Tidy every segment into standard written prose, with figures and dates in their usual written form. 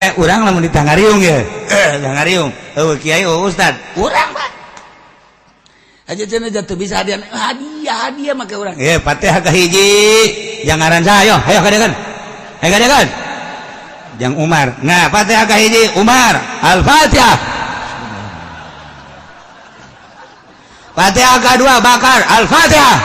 Urang lamun ditangariung ya, tangariung eueuh kiai, oh ustad, urang Pak aja cenah jatuh bisa hadiah, hadiah, hadiah make urang. Eh, Fatihah ka hiji jang ngaran saha? Ayo, ayo kadekan, ayo kadekan jang Umar. Nah, Fatihah ka hiji Umar, Al-Fatihah. Fatihah ka dua Bakar, Al-Fatihah.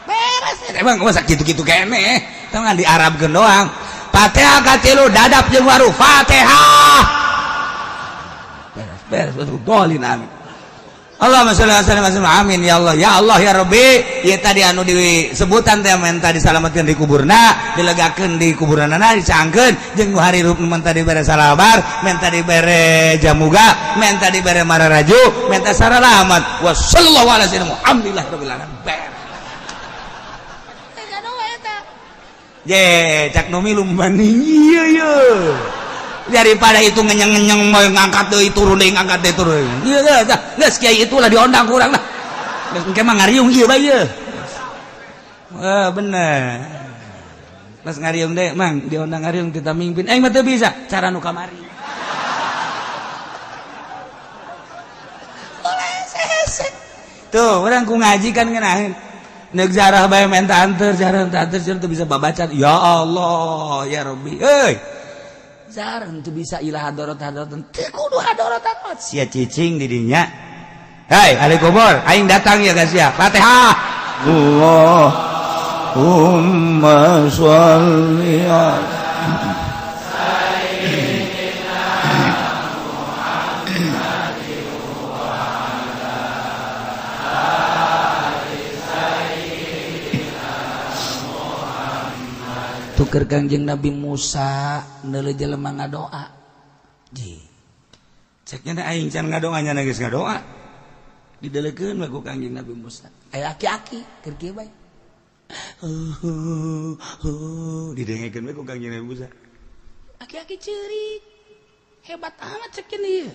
Beres. Emang masa gitu-gitu kene tong di Arabkeun doang. Fatihah ka tilu Dadap jeung Waru, Fatihah. Beres, beres, betul dolin. Amin. Allahumma sholli wa sallim wa amin ya Allah, ya Allah, ya Rabbi. Ieu tadi anu disebutan teh menta disalametkeun di kuburna, dilegakeun di kuburanana, dicangkeun jeung nu harirup, menta dibere salabar, menta dibere jamuga, menta dibere mararaju, menta saralamat. Wa sallallahu alaihi wasallam, alhamdulillah rabbil alamin. Beres. Je cak nu milu maning iya iya, daripada itu ngenyeng-ngenyeng mau ngangkat deui turun deui, ngangkat deui turun. Iya iya, geus kiai itulah diondang kurang lah. Geus engke mah ngariung ieu bae ieu. Wah, bener. Pas ngariung deh, Mang, diondang ngariung kita mimpin. Aing mah teu bisa cara nu kamari. Tuh, orang ku ngaji kan ngeunaheun. Nek jarah bae menta anter, jarah menta anter, teu bisa babaca. Ya Allah, ya Rabbi. Euy. Jarah teu bisa ilah hadorot hadorot. Teu kudu hadorot hadorot. Sia cicing di dinya. Hei, ahli kubur, aing datang ya guys ya. Fatihah. Allahumma sholli ala tuker Kangjeng Nabi Musa neuleuh jelema ngadoa. Ji. Ceknya aing can ngadoa nya geus ngadoa. Didelekeun we ku Kangjeng Nabi Musa. Aya aki-aki keur kieu bae. Didengekeun we ku Kangjeng Nabi Musa. Aki-aki ceurik. Hebat amat ceknya ieu.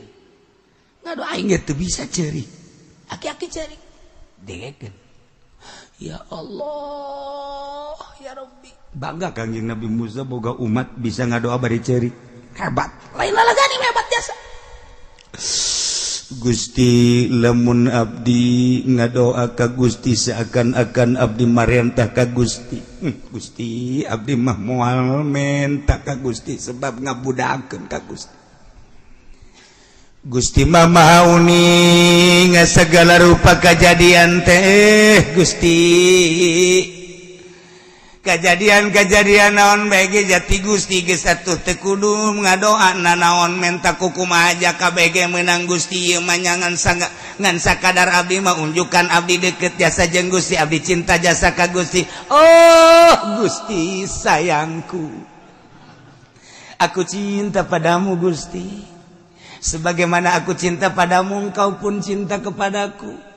Ngadoa aing ge teu bisa ceurik. Aki-aki ceurik. Dengekeun. Ya Allah, ya Rabbi. Bangga Kangjeng Nabi Musa boga umat bisa ngadoa bari ceurik. Hebat. Lain lalagani hebat jasa. Gusti, lamun abdi ngadoa ka Gusti seakan-akan abdi marentah ka Gusti. Gusti, abdi mah moal menta ka Gusti sebab ngabudakeun ka Gusti. Gusti mah maha uning segala rupa kejadian teh. Gusti, kejadian-kejadian naon bae jati Gusti geus atuh teu kudu ngadoa nanaon menta kukumaha aja KBG menang. Gusti, ieu mah ngan ngan sakadar abdi mah unjukan abdi deket jasa jeung Gusti, abdi cinta jasa ka Gusti. Oh Gusti sayangku, aku cinta padamu Gusti, sebagaimana aku cinta padamu engkau pun cinta kepadaku.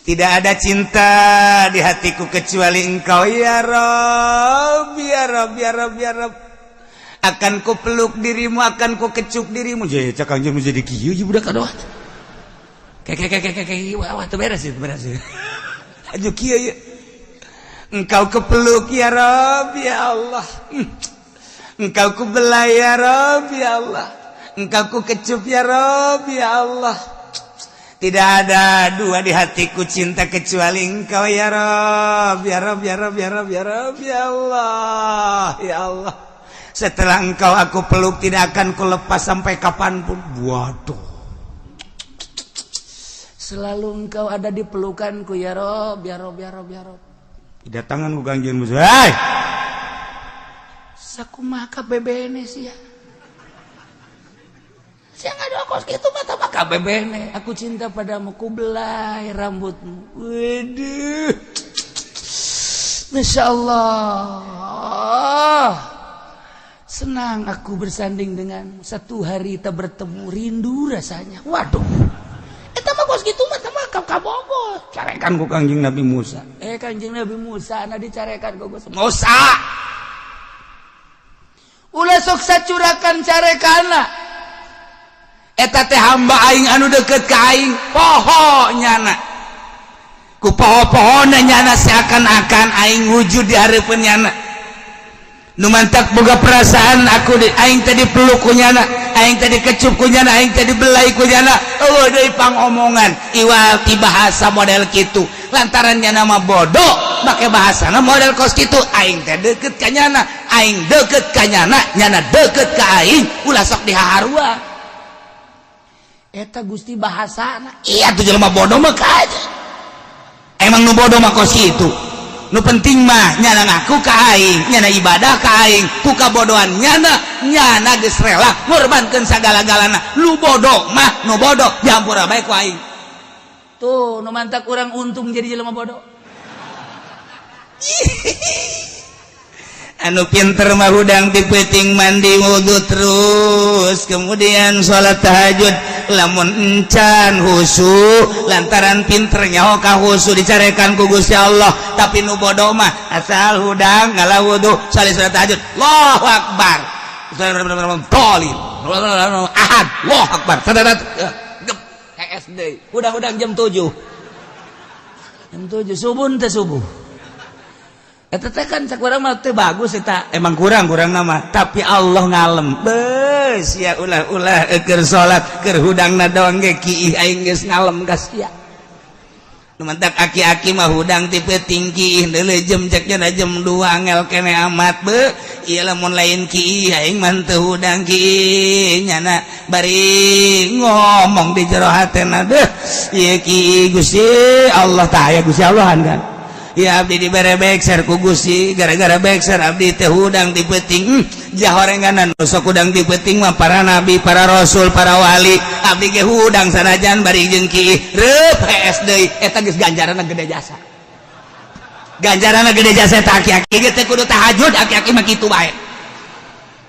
Tidak ada cinta di hatiku kecuali engkau ya Rob, ya Rob, ya Rob, ya Rob. Akan ku peluk dirimu, akan ku kecup dirimu. Jadi cak Kangjeng jadi kieu ieu budak kadoa. Kayak kayak kayak kayak wah wah teu beres teu beres. Aju kieu ya. Engkau kepeluk ya Rob, ya Allah. Engkau ku belai ya Rob, ya Allah. Engkau ku kecup ya Rob, ya Allah. Tidak ada dua di hatiku cinta kecuali engkau ya Rob, ya Rob, ya Rob, ya Rob, ya Rob, ya Allah, ya Allah. Setelah engkau aku peluk tidak akan ku lepas sampai kapanpun. Waduh. Selalu engkau ada di pelukanku ya Rob, ya Rob, ya Rob, ya Rob. Kedatangan ku Kangjeng Musa. Hei! Sakumaha kabebene sia. Sia ngadoa kos kitu mah mah kabebene. Aku cinta padamu, ku belai rambutmu. Waduh. Masya Allah. Senang aku bersanding denganmu. Satu hari kita bertemu, rindu rasanya. Waduh. Eta mah kos kitu mah mah kabogo. Carekan ku Kangjeng Nabi Musa. Eh, Kangjeng Nabi Musa na dicarekan ku Gusti. Musa. Ulah sok sacurakan carekana. Eta teh hamba aing anu deket ka aing, poho nyana. Ku poho-pohona nyana seakan-akan aing wujud di hareupeun nyana. Nu mantak boga perasaan aku di aing tadi peluk ku nyana, aing tadi kecup ku nyana, aing tadi belai ku nyana. Oh, deui pangomongan iwal ti bahasa model kitu, lantaran nyana mah bodoh make bahasana model kos kitu. Aing teh deket ka nyana, aing deket ka nyana, nyana deket ka aing, ulah sok dihaharua. Eta Gusti bahasana. Iya tuh, jelema bodoh mah aja emang nu bodoh mah kos kitu. Nu penting mah nyana ngaku ka aing, nyana ibadah ka aing. Ku kabodohan nyana, nyana geus rela ngorbankeun sagala-galana. Lu bodoh mah nu bodoh dihampura bae ku aing. Tuh, nu mantak kurang untung jadi jelema bodoh. Anu pinter mah hudang ti peuting mandi, wudhu, terus kemudian sholat tahajud. Lamun encan husu, lantaran pinternya ka husu dicarekan ku Gusti Allah. Tapi nu bodoh mah asal hudang ngala wudhu, salat, sholat tahajud, Allahu akbar, tolin ahad, Allahu akbar. SD hudang-hudang jam 7, jam 7 subuh teh, subuh. Eta teh kan cak urang mah teu bagus eta. Emang kurang kurang nama, tapi Allah ngalem bes ya. Ulah-ulah keur salat, keur hudangna doang ge kiih, aing geus ngalem ka sia. Nu mantak aki-aki mah hudang ti peuting kiih deuleu jam, cek nya jam 2 angel kene amat be. Ieu lamun lain kiih aing mah teu hudang kiih. Nyana bari ngomong di jero hatena, deuh ieu kiih Gusti Allah tah aya Gusti Allah kan. Ya, abdi dibere bekser ku Gusti, gara-gara bekser abdi teh hudang ti peuting. Jahorenganan nu sok hudang ti peuting mah para nabi, para rasul, para wali. Abdi ge hudang sanajan bari jeung kiih reup hees deui. Eta geus ganjaranna gede jasa, ganjaranna gede jasa. Eta aki-aki ge teh kudu tahajud, aki-aki mah kitu bae.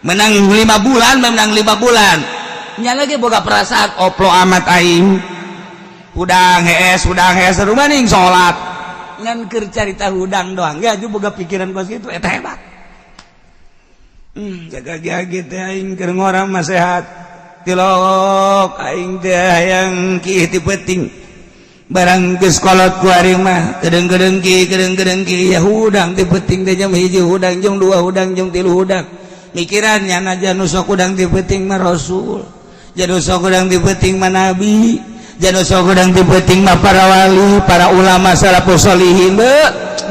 Menang 5 bulan, menang 5 bulan. Nya lagi boga perasaan. Oplo amat aing hudang hees, hudang hees maning salat. Ngan keur carita hudang doang ya juga boga pikiran kos kitu, eta hebat. Jaga gitu aing keur ngora mah sehat tilok aing teh hayang kiih ti peuting. Barang geus kolot ku ari mah kedeng-kedeng ki, kedeng-kedeng ki. Ya, hudang ti peuting teh jam 1 hudang, jam 2 hudang, jam 3 hudang. Mikirannya naja nu sok hudang ti peuting mah rasul, jadi sok hudang ti peuting mah nabi, jadi sok hudang ti peuting mah para wali, para ulama salafus solihin. Be,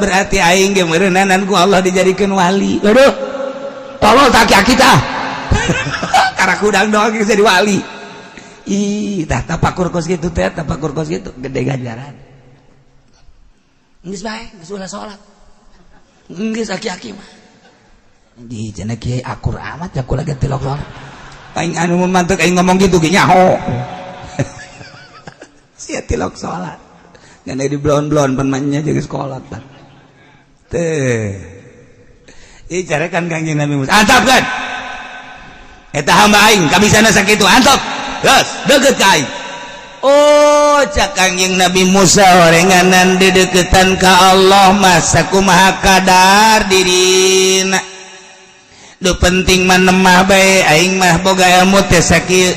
berarti aing ge meureunanan ku Allah dijadikeun wali. Aduh, tolol tak aki tah karena hudang doang geus jadi wali. Ih, tah tapakur kos kitu teh, tapakur kos kitu gede ganjaran. Geus bae, geus ulah salat. Geus aki-aki mah. Di cenah kiai akur amat ya kula ge tilok salat. Aing anu mantek aing ngomong gitu ge nyaho. Sia tilok salat. Ngan di blon-blon pan mah jeung sekolah tah. Teh. Ih, carekan Kangjeng Nabi Musa. Antap kan? Eta hamba aing kabisana sakitu, antap. Geus, deukeut ka aing. Oh, cak Kangjeng Nabi Musa, orenganan dideketan ka Allah mah sakumaha kadar dirina. Nu penting mah nemah bae. Aing mah boga ilmu teh sakieu,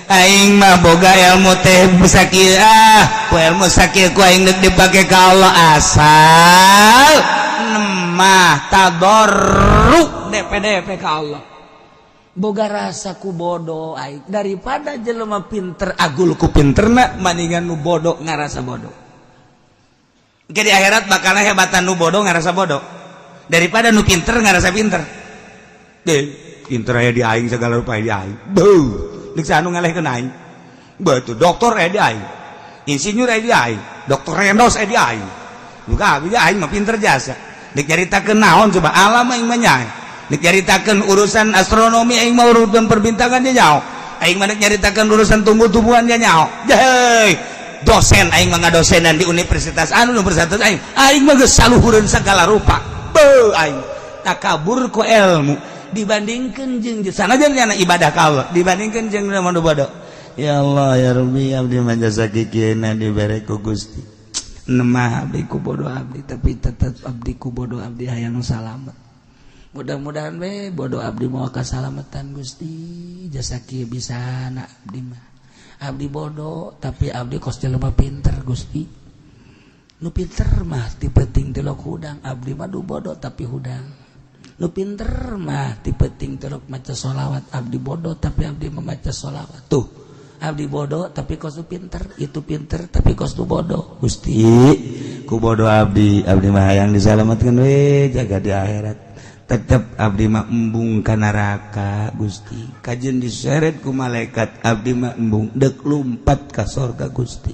aing mah boga ilmu teh sakieu. Ah, ku ilmu sakieu ku aing deuk dipake ka Allah, asal nemah tadarru DPDP ka Allah. Boga rasa ku bodoh aing daripada jelema pinter agul ku pinterna, maningan nu bodoh ngarasa bodoh. Jadi akhirat bakal hebatan nu bodoh ngarasa bodoh daripada nu pinter ngarasa pinter. Deh, pinter aya di aing, segala rupa di aing. Beuh, deuk anu ngalehkeun aing. Betul, doktor aya di aing, insinyur aya di aing, doktor Rendos aya di aing. Buka abdi aing mah pinter jasa. Deuk nyaritakeun naon coba, alam aing mah nyae. Deuk nyaritakeun urusan astronomi aing mah, urusan perbintangan dia nyaho. Aing mah deuk nyaritakeun urusan tumbuh-tumbuhan dia nyaho. Hei, dosen aing mah, ngadosenan di universitas anu, universitas aing. Aing mah geus saluhureun segala rupa. Beuh, aing takabur ku ilmu dibandingkan jeung sanajan nyana ibadah ka Allah, dibandingkan jeung nu bodoh. Ya Allah, ya Rabbi, abdi mah jasa kikieuna dibere ku Gusti. Nemah abdi ku bodoh abdi, tapi tetep abdi ku bodoh abdi hayang salamet. Mudah-mudahan we bodoh abdi mau kasalamatan Gusti, jasa kieu bisa na abdi mah. Abdi bodoh tapi abdi kos jelema pinter Gusti. Nu pinter mah ti peuting tilok hudang, abdi mah du bodoh tapi hudang. Nu pinter mah ti peuting terus maca sholawat, abdi bodoh tapi abdi membaca sholawat. Tuh, abdi bodoh tapi kos nu pinter, itu pinter tapi kos nu bodoh. Gusti, ku bodoh abdi, abdi mah hayang disalamatkeun we jaga di akhirat. Tetep abdi mah embung ka neraka Gusti. Kajeun diseret ku malaikat, abdi mah embung deuk lumpat ka sorga Gusti.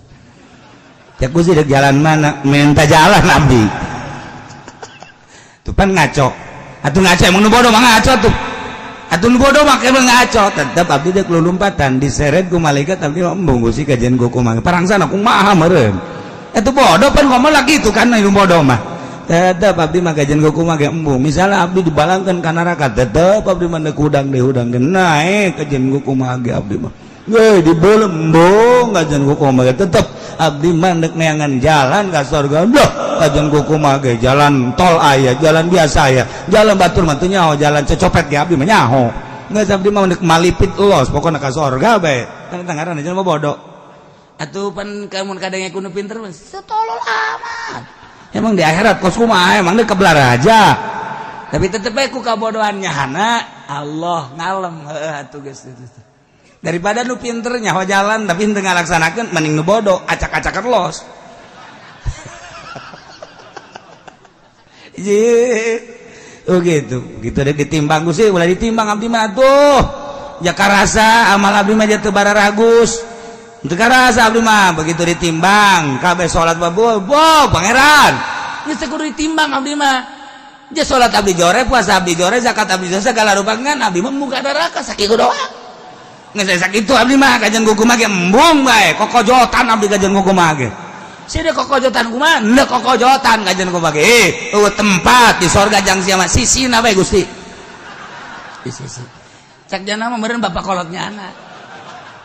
Cek Gusti dek jalan mana? Minta jalan abdi. Tuh pan ngaco. Atuh ngaco emang nu bodoh mah ngaco tuh. Atuh nu bodoh mah emang ngaco. Tetep abdi dek lulumpatan diseret ku malaikat, abdi mah embung Gusti kajeun ku kumaha. Parangsana kumaha meureun. Eta bodoh pan ngomong lagi itu kan nu bodoh mah. Tetep abdi mah kajeun ku kumaha ge embung. Misalnya abdi dibalangkeun ka neraka, tetep abdi mah deuk hudang deui hudang naek kajeun ku kumaha ge abdi mah. Weh dibelem embung kajeun ku kumaha ge tetep abdi mah deuk neangan jalan ka surga. Duh kajeun ku kumaha ge jalan tol aya, jalan biasa aya, jalan batur mah teu nyaho, jalan cecopet ge abdi mah nyaho. Geus abdi mah deuk malipit los pokona ka surga bae. Kan eta ngaranna jelema bodoh. Atuh pan kamun kadang ku nu pinter mah setolol amat. Emang di akhirat kos kumaha emang deuk kebelar aja. Tapi tetep bae ku kabodohan nyahana Allah ngalem heuh atuh geus. Daripada nu pinter nyaho jalan tapi henteu ngalaksanakeun mending nu bodoh acak-acakan los. Ye. Oh gitu. Gitu deh ditimbang Gusti, ulah ditimbang abdi mah tuh. Ya karasa amal abdi mah teu bararagus. Teu karasa abdi mah begitu ditimbang kabeh salat babu, bo pangeran. Geus teu kudu ditimbang abdi mah. Ja salat abdi jore, puasa abdi jore, zakat abdi jore, segala rupa ngan abdi mah muka neraka sakitu doang. Geus sakitu abdi mah kajeun kumaha ge embung bae, kokojotan abdi kajeun kumaha ge. Sia kokojotan kumaha? Henteu kokojotan kajeun kumaha ge. Eueuh tempat di sorga jang sia mah sisina bae Gusti. Di sisi. Cak jana mah meureun bapak kolotnya anak.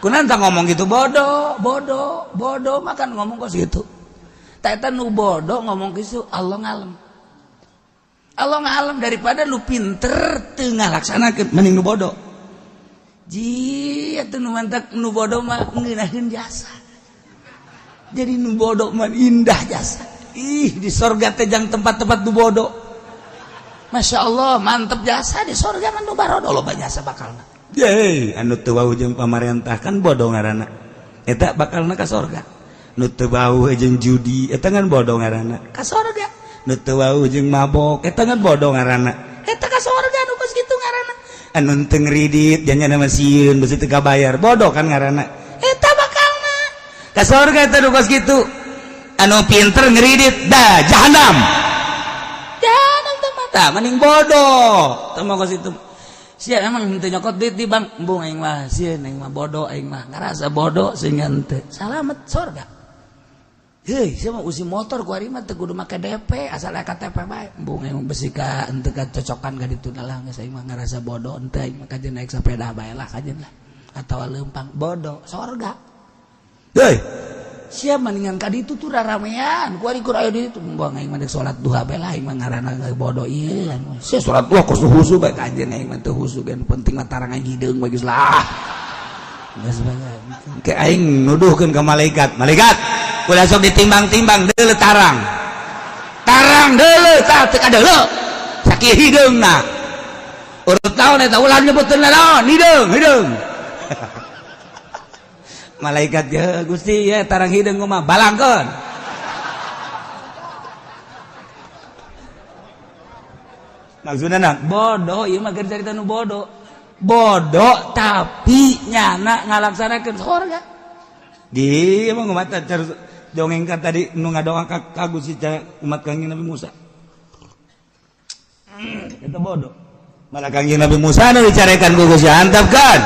Kunaon tah ngomong gitu bodoh, bodoh, bodoh makan ngomong kos gitu. Tah eta nu bodoh ngomong kitu Allah ngalem. Allah ngalem daripada nu pinter teu ngalaksanakeun mending nu bodoh. Ji atuh nu mantak nu bodoh mah ngeunaheun jasa. Jadi nu bodoh mah indah jasa. Ih di sorga teh jang tempat-tempat nu bodoh. Masya Allah mantep jasa di sorga mah nu barodo loba jasa bakalna. Ye anu teu wau jeung pamarentah kan bodoh ngaranna. Eta bakalna ka sorga. Nu teu wau jeung judi eta kan bodoh ngaranna. Ka sorga. Nu teu wau jeung mabok eta kan bodoh ngaranna. Eta ka sorga nu kos kitu ngaranna. Anu teu ngridit janya mah sieun beusi teu kabayar bodoh kan ngaranna. Eta bakalna ka sorga eta nu kos kitu. Anu pinter ngridit dah jahanam. Jahanam teh mata mending bodoh. Teu mah kos kitu. Sia emang henteu nyokot duit di bank, embung aing mah sieun aing mah bodoh aing mah ngarasa bodoh sehingga henteu. Salamet sorga. Heuy, sia mah usi motor ku ari mah teu kudu make DP asal aya KTP bae. Embung aing mah besi ka henteu kacocokan ka ditu lah geus aing mah ngarasa bodoh henteu aing mah kajeun naik sepeda bae lah kajeun lah. Atawa leumpang bodoh sorga. Heuy, sia mendingan ka ditu tuh raramean ku ari kur aya di ditu embung aing mah deuk salat duha bae lah aing mah ngaranna bodoh ieu. Sia salat duha kos husu bae kajeun aing mah teu husu ge penting mah tarang aing hideung bae geus lah. Geus bae. Ke aing nuduhkeun ka malaikat, malaikat ulah sok ditimbang-timbang deuleu tarang. Tarang deuleu tah teu kadeuleu. Sakieu hideungna. Urut naon eta ulah nyebutkeun naon hideung, hideung. Malaikat ya Gusti ya tarang hideung mah balangkeun. Maksudna na bodoh ieu mah keur carita nu bodoh. Bodoh tapi nyana ngalaksanakeun sorga. Di emang umat dongeng kan tadi nu ngadoa ka Gusti umat Kangjeng Nabi Musa. Eta bodoh. Malah Kangjeng Nabi Musa nu dicarekan ku Gusti antap kan.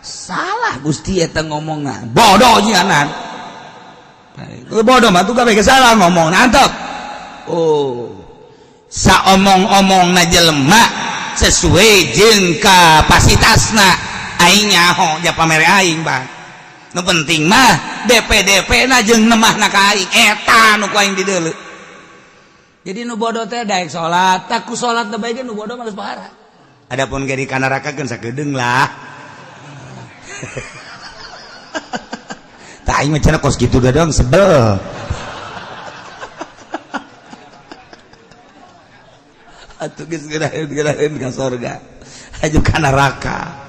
Salah Gusti eta ngomongna. Bodoh nyanan. Bodoh mah tuh kabeh salah ngomong antep. Oh. Saomong-omongna jelema sesuai jeung kapasitasna aing nyaho ja pamere aing bang. Nu penting mah DP-DP na jeung nemahna ka aing eta nu ku aing dideuleu. Jadi nu bodoh teh daek salat, tak ku salat teh bae nu bodoh mah geus pahara. Adapun ge di kanarakakeun sakedeung lah. Tah aing mah cenah kos kitu doang sebel. Atuh geus geuraheun ka sorga aju ka neraka.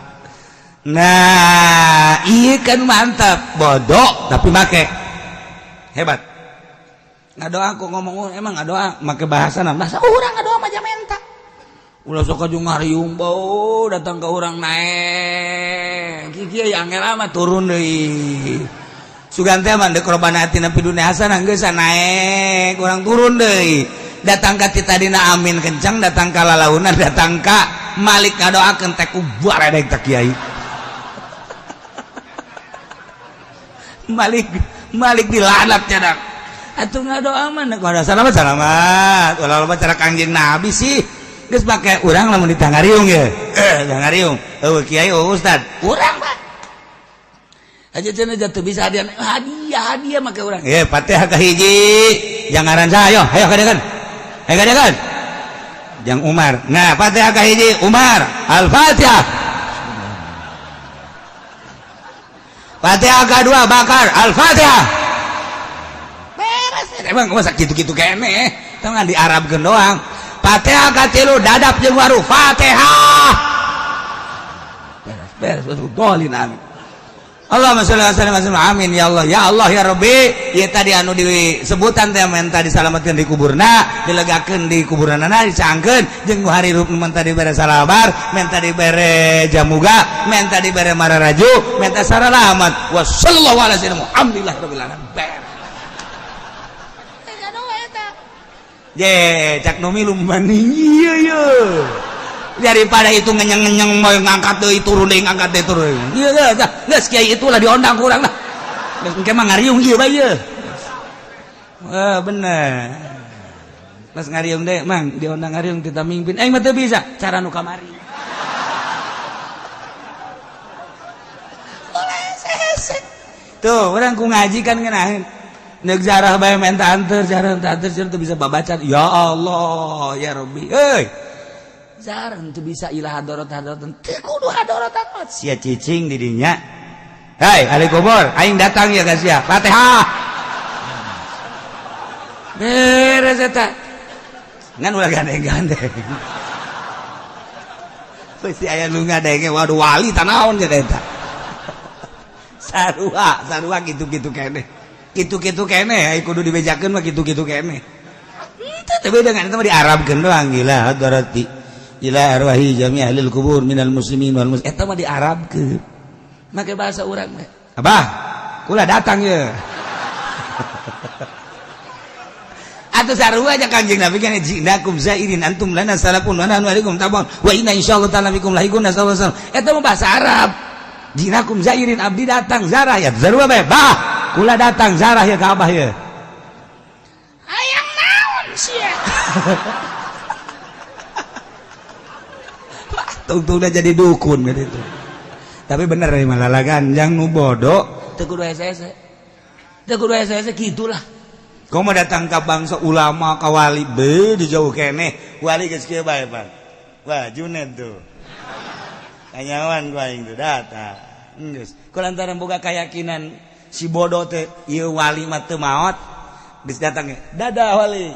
Nah, iya kan mantap, bodoh tapi make hebat. Ngadoa aku ngomong emang ngadoa make bahasa bahasa urang ngadoa mah menta. Ulah sok aju ngariung bau datang ke urang naek. Kieu angel amat turun deui. Sugan teh mah deuk robana atina fid dunya hasanah geus naek, urang turun deui. Datang ka ti tadina amin kencang, datang ka lalaunan, datang ka Malik ngadoakeun teh ku baredeg ta kiai. Malik Malik dilaknat cadak. Atuh ngadoa mah deuk salamat salamat. Ulah loba cara Kangjeng Nabi sih. Geus make urang lamun ditangariung ye. Tangariung. Eueuh kiai eueuh ustad. Urang mah. Aja cenah jatuh bisa hadiah hadiah hadiah make urang. Ye Fatihah ka hiji. Jang ngaran saha ayo, ayo kadekan. Ayo kadekan. Jang Umar. Nah, Fatihah ka hiji Umar. Al-Fatihah. Fatihah kedua Bakar. Al-Fatihah. Beres. Emang masa gitu-gitu kene. Teu ngan di Arabkeun doang. Fatihah katilu dadap jeung waru Fatihah. Beres beres dolin amin. Allahumma sholli wa sallim amin ya Allah ya Allah ya Rabbi. Ieu tadi anu disebutan teh menta disalametkeun di kuburna, dilegakeun di kuburanana, dicangkeun jeung nu harirup menta dibere salabar, menta dibere jamuga, menta dibere mararaju, menta saralamat. Wa sallallahu alaihi wasallam. Alhamdulillah rabbil alamin. Beres. Je, cak nu milu maning ieu ye. Daripada itu ngenyeng-ngenyeng mau ngangkat deui turun deui ngangkat deui turun. Ieu geus geus kiai itulah diondang ku urang lah. Geus engke mah ngariung ieu bae ieu. Wah, bener. Pas ngariung deui, Mang, diondang ngariung tita mimpin. Aing mah teu bisa, cara nu kamari. Hese. Tuh, urang ku ngaji kan ngeunaheun. Nek jarah bae menta anter, jarah menta anter, teu bisa babaca. Ya Allah, ya Rabbi. Euy. Jarah teu bisa ilah hadorot hadorot. Teu kudu hadorot hadorot. Sia cicing di dinya. Hei, ahli kubur, aing datang ya guys ya. Fatihah. Beres eta. Ngan ulah gandeng-gandeng. Pasti aya nu ngadenge, waduh wali tanaon jadi eta. Sarua, sarua gitu-gitu keneh. Gitu-gitu keneh, ai kudu dibejakeun mah gitu-gitu keneh. Teu teu beda kan eta mah diarabkeun doang gila hadarati. Ila arwahi jami ahlil kubur minal muslimin wal muslimat. Eta mah diarabkeun. Make bahasa urang mah. Abah, kula datang ye. Atuh sarua aja Kangjeng Nabi kan jinakum zairin antum lana salafun wa nahnu alaikum tabun wa inna insyaallah ta'ala bikum lahiqun sallallahu alaihi wasallam. Eta mah bahasa Arab. Jinakum zairin abdi datang zarah ya sarua bae. Bah, kula datang zarah ya ka abah ya. Hayang naon sia. Tungtungna jadi dukun gitu. Tapi bener nih malalagan yang nu bodoh teu kudu hese-hese. Teu kudu hese-hese kitulah. Kau mau datang ke bangsa ulama ka wali be di jauh keneh wali geus kieu bae pan. Wah Junet tuh. Kanyawan ku aing tuh datang. Geus. Ku lantaran boga keyakinan si bodoh teh ieu wali mah teu maot geus datang ge. Dadah wali.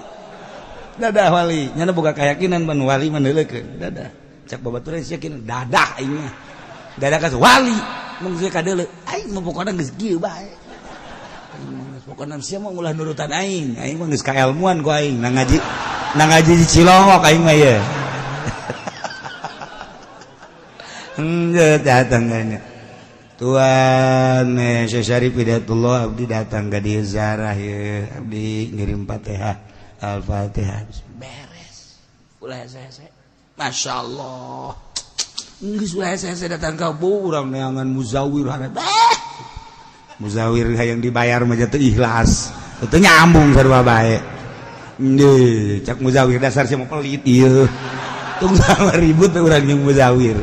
Dadah wali. Nyana boga keyakinan ban wali mah neuleukeun. Dadah. Cak babaturan sia yakin dadah aing mah. Dadah ka wali. Mun geus kadeuleu aing mah pokona geus kieu bae. Pokona sia mah ulah nurutan aing. Aing mah geus kaelmuan ku aing nang ngaji di Cilongok aing mah ye. Geus datang nya. Tuan Syekh Syarif Hidayatullah abdi datang ka dieu zarah ye, abdi ngirim Fatihah, Al-Fatihah beres. Ulah hese-hese. Masya Allah. Geus ulah hese-hese datang ka urang neangan muzawir hareup. Muzawir hayang dibayar mah teu ikhlas. Teu nyambung sarua bae. Deui, cak muzawir dasar sia mah pelit ieu. Tung sama ribut urang jeung muzawir.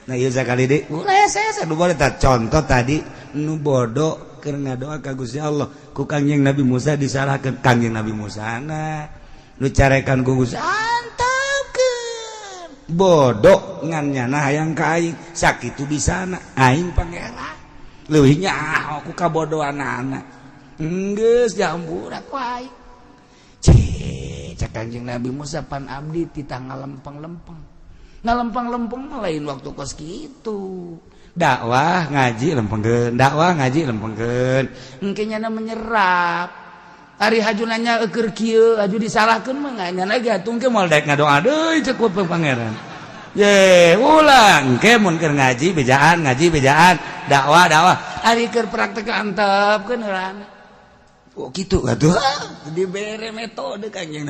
Nah ieu sakali deui ulah hese-hese nu boleh tah contoh tadi nu bodoh keur ngadoa ka Gusti Allah ku Kangjeng Nabi Musa disalahkeun Kangjeng Nabi Musa na nu carekan ku Gusti antepkeun bodoh ngan nyana hayang ka aing sakitu bisana aing pangeran leuwih nyaho ku kabodohanana geus dihampura ku aing. Cih Cek Kanjeng Nabi Musa, pan abdi titah ngalempeng-lempeng. Ngalempeng-lempeng mah lain waktu kos kitu. Dakwah ngaji lempengkeun, dakwah ngaji lempengkeun. Engke nyana menyerap. Ari haju nanya eukeur kieu, haju disalahkeun mah nya lagi atuh engke moal daek ngadoa deui cek ku pangeran. Ye, ulang engke mun keur ngaji bejaan, ngaji bejaan, dakwah dakwah. Ari keur praktek antepkeun heulana. Oh gitu atuh. Dibere metode Kanjeng.